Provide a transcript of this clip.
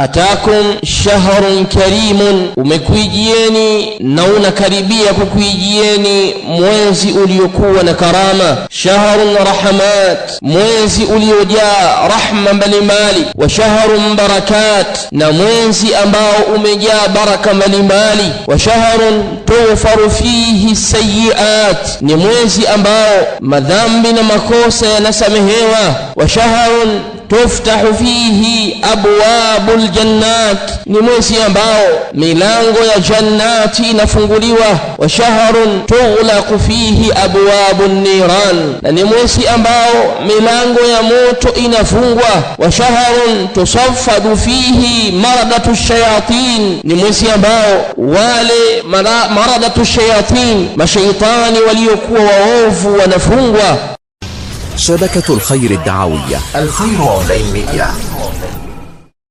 Atakum shahrun karimun, umekuijieni na unakaribia kukuijieni mwezi uliokuwa na karama. Shahrun rahmat, mwezi uliojaa rahma mbalimbali. Wa shahrun barakat, na mwezi ambao umejaa baraka mbalimbali. Wa shahrun tughfaru fihi sayiat, ni mwezi ambao madhambi na makosa yanasamehewa. Wa shahrun tuftahu fihi abwabul jannat, ni mwezi ambao milango ya jannati inafunguliwa. Wa shahrun tughlaqu fihi abwabun niran, na ni mwezi ambao milango ya moto inafungwa. Wa shahrun tusaffadu fihi maradatu shayatin, ni mwezi ambao wale maradatu shayatin, mashaitani waliokuwa waovu wanafungwa. شبكة الخير الدعوية، الخير أونلاين ميديا.